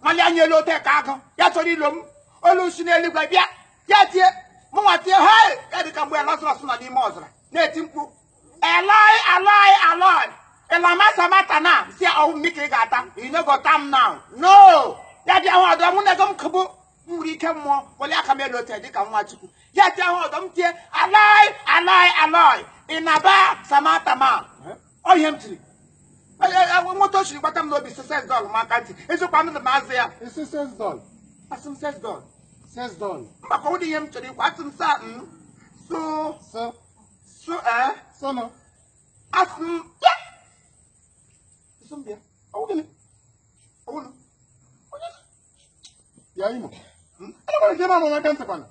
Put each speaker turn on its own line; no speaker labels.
Mali anya elu ote ka agụ ya chọrọ ilo m. Olu si n'eluigwe bịa, ya tie mụnwa tie hei, ya dị ka mgbe Lazarọs nọ n'ime ọzara na-eti mkpu Eloi, Eloi, Eloi elama na si ọwụ mmiri ka ị ga-ata, you no go tam now. No, ya bịa hụ ọdọ mụ na ego m kụbụ m nwere ike mmụọ wele aka m elu ote dịka nwa Chukwu. Ya tie hụ ọdọ m tie Eloi, Eloi, Eloi ịnaba samata ma ọ ihe m tiri. Moto o siri gbata m n'obi si sex doll m aka ntị. Eziokwu, anụ m azụ ya.
Isi sex doll.
Asị m sex doll.
Sex doll.
Maka ọ dị ihe m chọrọ ikwu, asị m sa m so
so
so ee
so no.
Asị m ya sị m bịa.
Ọwụ gịnị?
Ọwụnụ.
Bịa Imo. Ana nwere ike ịma ama aka ntị kwana.